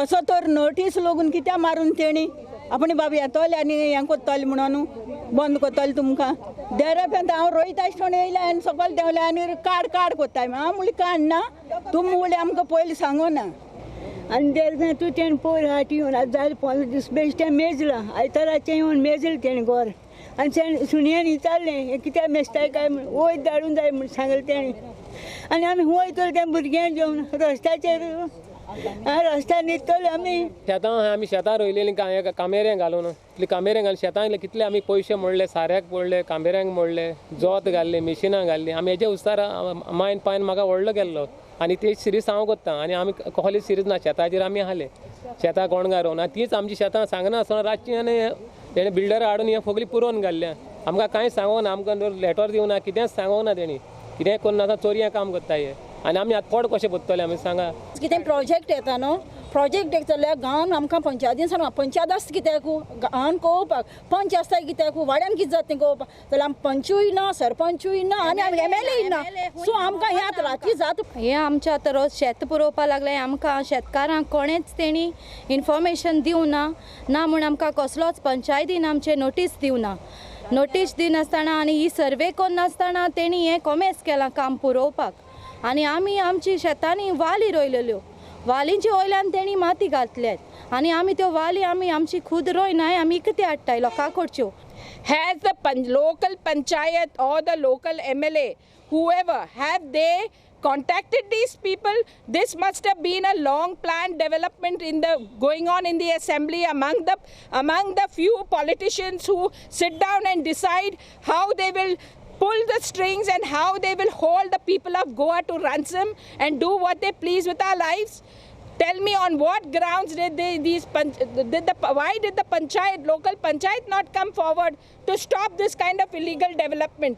असो तर नोटीस लोगून कित्याक मारून तेणी आपण बाबा येतोले आनी हें कोत्तोले म्हणून बंद कोत्तोले तुमकां. देर हांव रोयता आसतना येयलें आनी सकयल देंवलें आनी काड काड कोत्ताय. हांव म्हणलें काडना तुमी म्हणलें आमकां पयलीं सांगू ना. आनी देर तूं तेणें पयर हाटी येवन आतां जालें 15 दीस बेश्टें तें मेजलां, आयताराचें येवन मेजलें तेणें घर. आनी तेणें सुणयान विचारलें हें कित्याक मेजताय काय म्हूण, वयर धाडून जाय म्हूण सांगलें तेणें. आनी आमी वयतले तें भुरग्यांक घेवन रस्त्याचेर, रस्त्यार न्हिदतले आमी. शेतां आमी शेतां रोयलेलीं कामेऱ्यां घालून, इतली कामेऱ्यां घालून शेतां कितले आमी पयशे मोडले, साऱ्याक मोडले, कामेऱ्यांक मोडले, जोत घाल्लें, मिशिनां घाल्लीं. आमी हेजे उस्तार मायन पायन म्हाका व्हडलो गेल्लो आनी ती सिरीज हांव कोत्ता आनी आमी कसली सिरीज ना शेताचेर आमी आसले. शेतां कोण रोवन आनी तीच आमची शेतां सांगना आसतना रातची आनी तेणें बिल्डर हाडून हें सगळीं पुरोवन घाल्लें. आमकां कांय सांगोना, आमकां लेटर दिवना, कितेंच सांगोना तेणी, कितेंय करून आतां चोरयां काम करता हे. आनी आमी आतां पोट कशें भरतले आमी सांगा. कितें प्रोजेक्ट येता न्हू, प्रोजेक्ट एक जाल्यार गांवान आमकां पंचायतीन सांगला, पंचायत आसता कित्याक गांवान पळोवपाक, पंच आसता कित्याक, वाड्यान कितें जाता तें पळोवपाक. जाल्यार आमी पंचूय ना, सरपंचूय ना आनी आमी एमएलए ना. सो आमकां हें आतां राती जाता. हें आमचें आतां रोज शेत पुरोवपाक लागलें. आमकां शेतकारांक कोणेंच तेणी इन्फॉर्मेशन दिवना ना म्हूण आमकां कसलोच पंचायतीन आमचें नोटीस दिवना. नोटीस दिनासतना आनी ही सर्वे करनासतना तेणी हें कोमेस केलां काम पुरोवपाक. आनी आमी आमची शेतांनी वाली रोयलेल्यो, वालींचे वयल्यान तेणी माती घातल्यात आनी आमी त्यो वाली आमी आमची खूद रोयनाय, आमी कितें हाडटाय लोकां कडच्यो. Has the local panchayat or the local MLA, whoever, have they contacted these people? This must have been a long planned development in the going on in the assembly among the few politicians who sit down and decide how they will pull the strings and how they will hold the people of Goa to ransom and do what they please with our lives. Tell me, on what grounds did they, these did the why did the panchayat, local panchayat not come forward to stop this kind of illegal development?